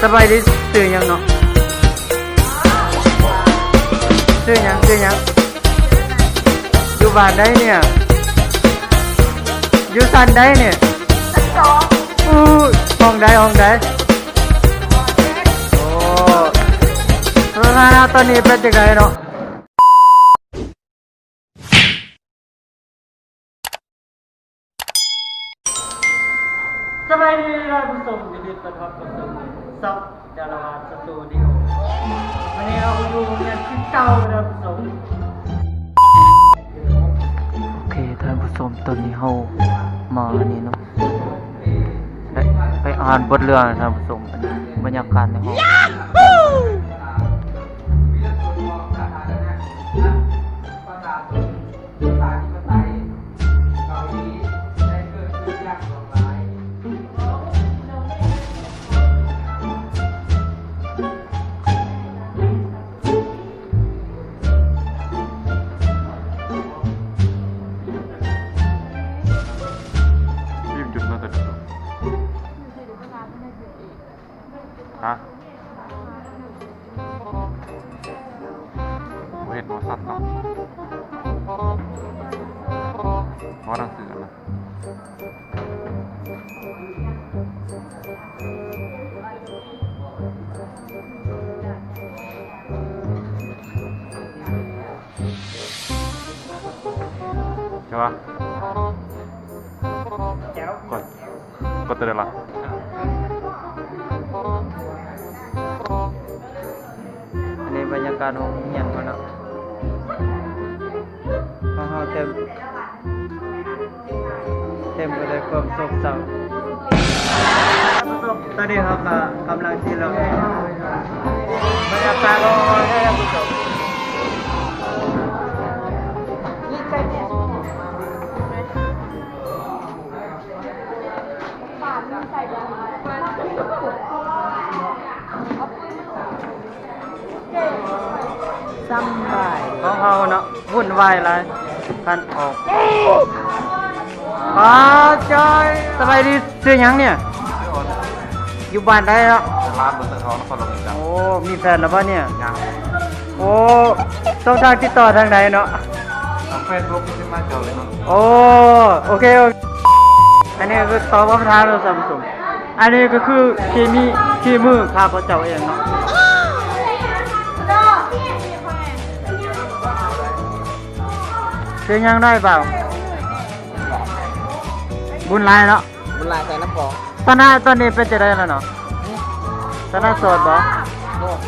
ສະບາຍດີ ຊື່ຫຍັງເນາະ? ຊື່ຫຍັງ? ຊື່ຫຍັງ? ຢູ່ບ້ານໃດເນຍ? ຢູ່ຊັ້ນໃດເນຍ? ຊັ້ນສອງ. ອູ້ ຫ້ອງໃດ? ຫ້ອງໃດ? ໂອ້ ສະຖານະຕອນນີ້ເປັນຈັ່ງໃດເນາະ? ສະບາຍດີທ່ານຜູ້ຊົມ, ຍິນດີຕ້ອນຮັບເຂົ້າສູ່ຊ່ອງຈາລະວັນສະຕູດິໂອ. ມື້ນີ້ເຮົາຢູ່ໂຮງຮຽນຄືເກົ່າທ່ານຜູ້ຊົມ. ໂອເຄທ່ານຜູ້ຊົມ, ຕອນນີ້ເຮົາມາອັນນີ້ເນາະ, ໄດ້ໄປອ່ານບົດເລື່ອງທ່ານຜູ້ຊົມ. ອັນນີ້ບັນຍາກາດໃນຫ້ອງ. ຮະ? ບໍ່ເຫັນໂທລະສັບເນາະ, ເວົ້າໜັງສືກັນນະ. ໃຊ່ປະ? ກົດ ກົດຕົວໃດລະ? ອັນນີ້ບັນຍາກາດໂຮງຮຽນເຮົາເນາະ, ຂອງເຮົາເຕັມ ເຕັມໄປດ້ວຍຄວາມໂສກເສົ້າ. ທ່ານຜູ້ຊົມ, ຕອນນີ້ເຮົາກໍກຳລັງຊິເລີ່ມ ບັນຍາກາດຮ້ອນໆເດີທ່ານຜູ້ຊົມ. ສຳບາຍ ຂອງເຮົາເນາະ ວຸ່ນວາຍຫຼາຍ. ທ່ານອອກ ປ້າຈ້ອຍ. ສະບາຍດີ, ຊື່ຫຍັງເນຍ? ຢູ່ບ້ານໃດເນາະ? ບ້ານເມືອງເສືອທອງ ນະຄອນຫຼວງວຽງຈັນ. ໂອ້ ມີແຟນແລ້ວບໍ່ເນຍ? ຍັງ. ໂອ້ ຊ່ອງທາງຕິດຕໍ່ທາງໃດເນາະ? ທາງເຟສບຸກ ທີ່ມາເຈົ້າເລີຍເນາະ. ໂອ້ ໂອເຄ ໂອເຄ. ອັນນີ້ຄືຕອບຄຳຖາມເນາະທ່ານຜູ້ຊົມ. ອັນນີ້ກໍຄືທີ່ມີ ທີ່ມືຂ້າພະເຈົ້າເອງເນາະ. ເປັນຫຍັງໄດ້ບ່າວ? ບຸນຫຼາຍເນາະ. ບຸນຫຼາຍໃສ່ນ້ຳຂອງ. ຖານະຕອນນີ້ເປັນຈັ່ງໃດລະເນາະ? ຖານະໂສດບໍ່? ໂສດ.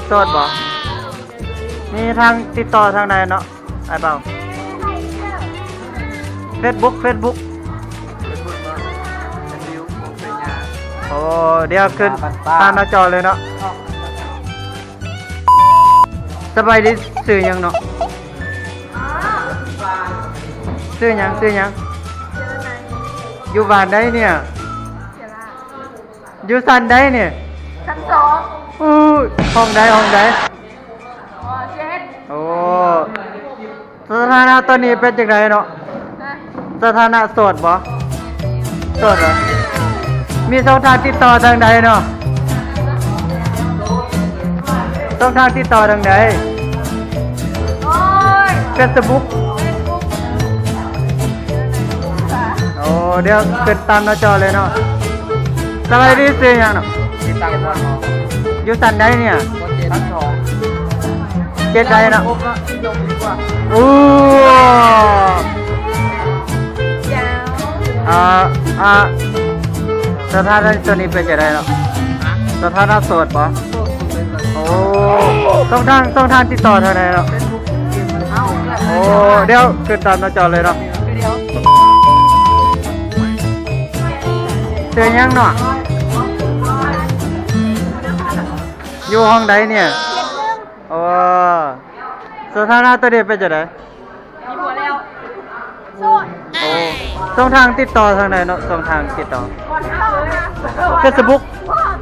ໂສດບໍ່? ມີທາງຕິດຕໍ່ທາງໃດເນາະ ອ້າຍບ່າວ? ເຟສບຸກ ເຟສບຸກ. ໂອ້ ດຽວຂຶ້ນຕາມໜ້າຈໍເລີຍເນາະ. ສະບາຍດີ, ຊື່ຫຍັງເນາະ? ຊື່ຫຍັງ? ຊື່ຫຍັງ? ຢູ່ບ້ານໃດເນຍ? ຢູ່ຊັ້ນໃດເນຍ? ຊັ້ນສອງ. ອູ້ ຫ້ອງໃດ? ຫ້ອງໃດ? ໂອ້ ສິບເອັດ. ໂອ້ ສະຖານະຕອນນີ້ເປັນຈັ່ງໃດເນາະ? ຮະ? ສະຖານະໂສດບໍ່? ໂສດບໍ່? ມີຊ່ອງທາງຕິດຕໍ່ທາງໃດເນາະ? ຊ່ອງທາງຕິດຕໍ່ທາງໃດ? ໂອ້ຍ ເຟສບຸກ. ໂອ້ ດຽວຂຶ້ນຕາມໜ້າຈໍເລີຍເນາະ. ສະບາຍດີ, ຊື່ຫຍັງເນາະ? ຕິດຕາມກ່ອນເນາະ. ຢູ່ຊັ້ນໃດເນຍ? ຊັ້ນສອງ. ເຈັດໃດເນາະ? ໂອ້ ອ່າ ອ່າ ສະຖານະໂສດນີ້ເປັນຈັ່ງໃດເນາະ? ສະຖານະໂສດບໍ່? ໂອ້ ຊ່ອງທາງ ຊ່ອງທາງຕິດຕໍ່ທາງໃດເນາະ? ໂອ້ ດຽວຂຶ້ນຕາມໜ້າຈໍເລີຍເນາະ. ຊື່ຫຍັງເນາະ? ຢູ່ຫ້ອງໃດເນຍ? ໂອ້ ສະຖານະຕອນນີ້ເປັນຈັ່ງໃດ? ມີຜົວແລ້ວ. ໂສດ. ໂອ້ ຊ່ອງທາງຕິດຕໍ່ທາງໃດເນາະ? ຊ່ອງທາງຕິດຕໍ່ ເຟສບຸກ.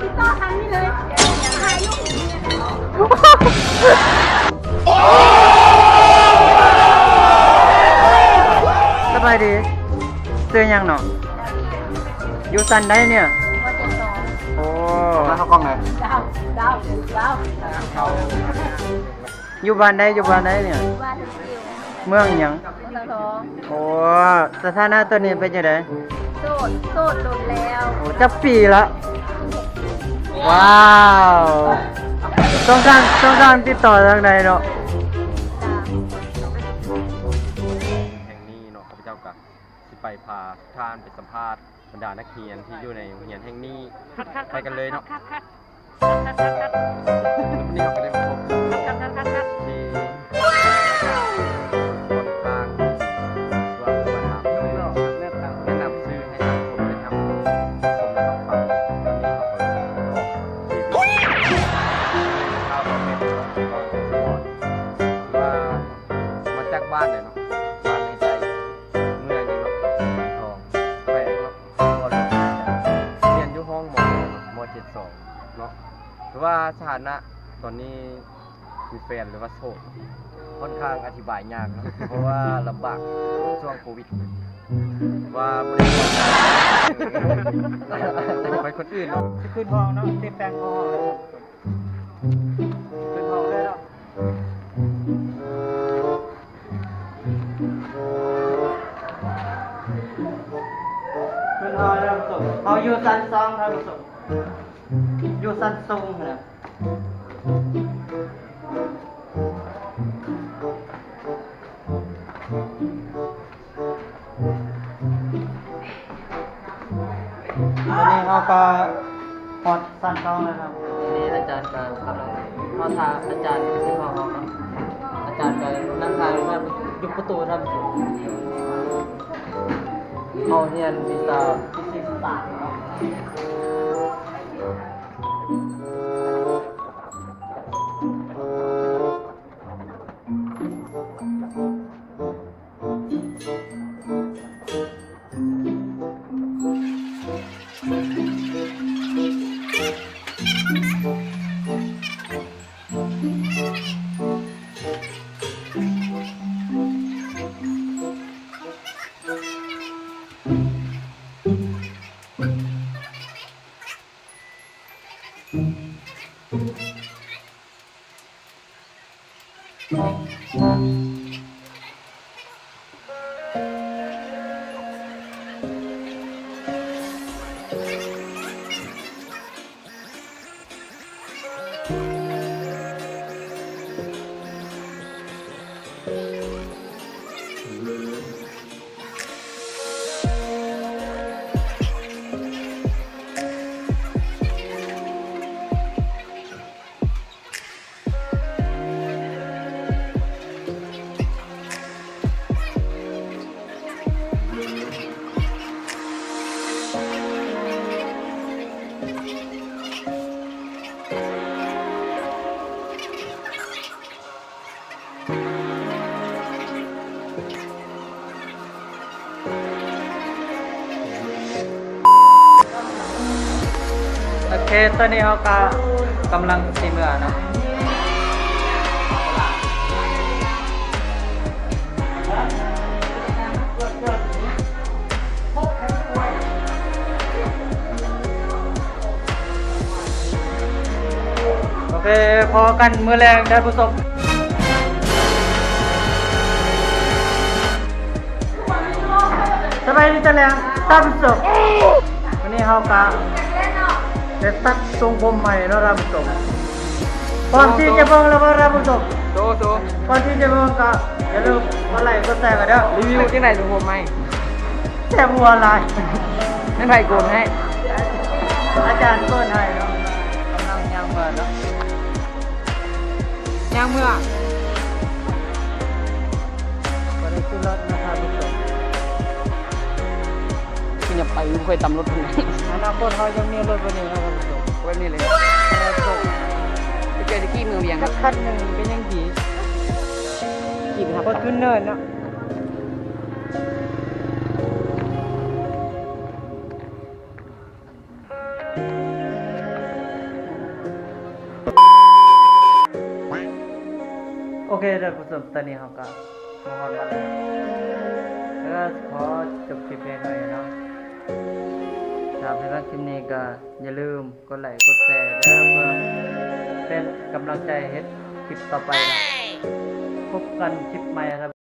ຕິດຕໍ່ທາງນີ້ເລີຍ. ສະບາຍດີ, ຊື່ຫຍັງເນາະ? ຢູ່ຊັ້ນໃດເນຍ? ໂອ້ ເຂົ້າກ້ອງແດ່. ດາວ ດາວ ດາວ. ຢູ່ບ້ານໃດ? ຢູ່ບ້ານໃດນີ້? ບ້ານເມືອງຫຍັງ? ເມືອງສັງທອງ. ໂອ້ ສະຖານະຕອນນີ້ເປັນຈັ່ງໃດ? ໂສດ ໂສດດົນແລ້ວ. ໂອ້ ຈັກປີລະ? ວ້າວ ຊ່ອງທາງ ຊ່ອງທາງຕິດຕໍ່ທາງໃດເນາະ? ແຫ່ງນີ້ເນາະ ຂ້າພະເຈົ້າກະຊິໄປພາທ່ານໄປສຳພາດບັນດານັກຮຽນທີ່ຢູ່ໃນໂຮງຮຽນແຫ່ງນີ້. ໄປກັນເລີຍເນາະ. ແລ້ວວັນນີ້ເຮົາກໍໄດ້ມາພົບກັບທີ່ຄ່ອນຂ້າງວ່າມາຖາມຊື່ ແນະນຳຊື່ໃຫ້ທ່ານຜູ້ຊົມໄດ້ຮັບຊົມ ແລະ ຮັບຟັງ. ຕອນນີ້ເຮົາກໍເລີຍມາເຂົ້າຄລິບ ເຮົາກໍເປັນເນາະ ກໍສະບອນວ່າມາຈາກບ້ານໃດເນາະ? ບ້ານໃນໃຈ ເມືອງນີ້ເນາະ ສັງທອງ ແຂວງເນາະ. ຮຽນຢູ່ຫ້ອງ ມ. ເຈັດສອງເນາະ. ຄືວ່າສະຖານະຕອນນີ້ມີແຟນ ຫຼືວ່າໂສດ? ຂ້ອນຂ້າງອະທິບາຍຍາກເນາະ ເພາະວ່າລຳບາກຊ່ວງໂຄວິດ ວ່າບໍ່ໄດ້ ໄປຄົນອື່ນເນາະ. ຊິຂຶ້ນຫ້ອງເນາະ ຕິດແຟນເຂົ້າຫ້ອງເລີຍ ຂຶ້ນຫ້ອງເລີຍເນາະ. ເຮົາຢູ່ຊັ້ນສອງ ທ່ານຜູ້ຊົມ ຢູ່ຊັ້ນສູງນະ. ຕອນນີ້ເຮົາກໍຮອດຊັ້ນສອງແລ້ວເນາະ. ນີ້ອາຈານກໍກຳລັງ ເຮົາຖ້າອາຈານຂຶ້ນຫ້ອງເຮົາເນາະ. ອາຈານກໍນັ່ງຖ່າຍຮູບຢູ່ປະຕູທຳ. ເຮົາຮຽນວິຊາຟີຊິກສາມເນາະ. ໂອເຄ ຕອນນີ້ເຮົາກະກຳລັງຊິເມືອເນາະ. ໂອເຄ ພໍ້ກັນມື້ແລງ ທ່ານຜູ້ຊົມ. ສະບາຍດີຕອນແລງ ທ່ານຜູ້ຊົມ. ວັນນີ້ເຮົາກະໄດ້ຕັດຊົງຜົມໃໝ່ເນາະ ທ່ານຜູ້ຊົມ. ກ່ອນທີ່ຈະເບິ່ງແລ້ວບໍ່ ທ່ານຜູ້ຊົມ? ໂຕ ໂຕ. ກ່ອນທີ່ຈະເບິ່ງກໍຢ່າລືມກົດໄລກົດແຊກັນເດີ. ຣີວິວຈັ່ງໃດຊົງຜົມໃໝ່? ແສບຫົວຫຼາຍ. ແມ່ນໃຜໂກນໃຫ້? ອາຈານໂກນໃຫ້ເນາະ. ກຳລັງຍ່າງເມືອເນາະ. ຍ່າງເມືອ. ບໍ່ໄດ້ຂຶ້ນລົດນະ ທ່ານຜູ້ຊົມ. ຄືຢ່າໄປ ຂ້ອຍຕຳລົດພຸ້ນ. ອະນາຄົດເຮົາຍັງມີລົດແບບນີ້ເນາະ ທ່ານຜູ້ຊົມ. ແບບນີ້ເລີຍ. ໄປເຈີແຕ່ກີ້ເມືອງວຽງ ຈັກຄັນໜຶ່ງກໍຍັງດີ. ຂີ່ໄປຫາ ຟໍຈູນເນີເນາະ. ໂອເຄ ທ່ານຜູ້ຊົມ ຕອນນີ້ເຮົາກໍມາຮອດວັດແລ້ວ ແລ້ວກໍຂໍຈົບຄລິບພຽງເທົ່ານີ້ເນາະ. ຖ້າ ສຳລັບຄລິບນີ້ກໍຢ່າລືມກົດໄລກົດແຊເດີ ເພື່ອເປັນກຳລັງໃຈເຮັດຄລິບຕໍ່ໄປນະ. ພົບກັນຄລິບໃໝ່.